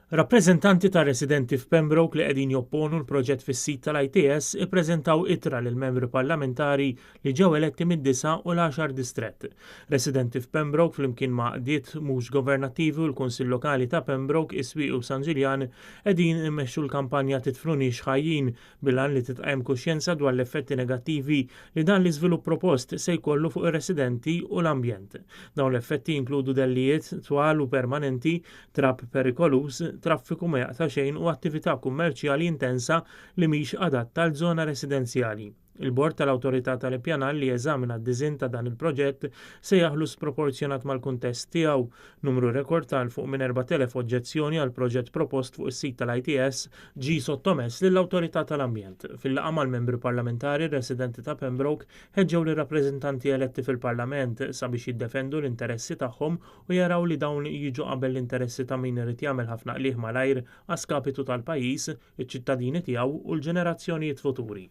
Rappreżentanti ta' residenti f'Pembroke li qegħdin jopponu l-proġett fis-sit tal-ITS ippreżentaw ittra lill-membri parlamentari li ġew eletti mid-disa' u l-għaxar distrett. Residenti f'Pembroke flimkien ma' għaqdiet mhux governattivi u l-Kunsill Lokali ta' Pembroke, is-Swieqi u San Ġiljan qegħdin imexxu l-kampanja Titflunix Ħajjin bil-għan li titqajjem kuxjenza dwar l-effetti negattivi li dan l-iżvilupp propost se jkollu fuq ir-residenti u l-ambjent. Dawn l-effetti jinkludu dellijiet twal u permanenti, trab perikoluż, traffiku ma jaqta' xejn u attività kummerċjali intensa li mhix adatta għal żona residenzjali. Il-Bord tal-Awtorità tal-Ippjanar li jeżamina d-diżinn ta' dan il-proġett sejjaħlu sproporzjonat mal-kuntest tiegħu. Numru rekord ta' 'l fuq minn 4,000 oġġezzjoni għall-proġett propost fuq is-sit tal-ITS ġie sottomess lill-Awtorità tal-Ambjent. Fil-laqgħa mal-membri parlamentari, r-residenti ta' Pembroke ħeġġew lir-rappreżentanti eletti fil-Parlament sabiex jiddefendu l-interessi tagħhom u jaraw li dawn jiġu qabel l-interessi ta' min irid jagħmel ħafna qligħ malajr a skapitu tal-pajjiż, iċ-ċittadini tiegħu u l-ġenerazzjonijiet futuri.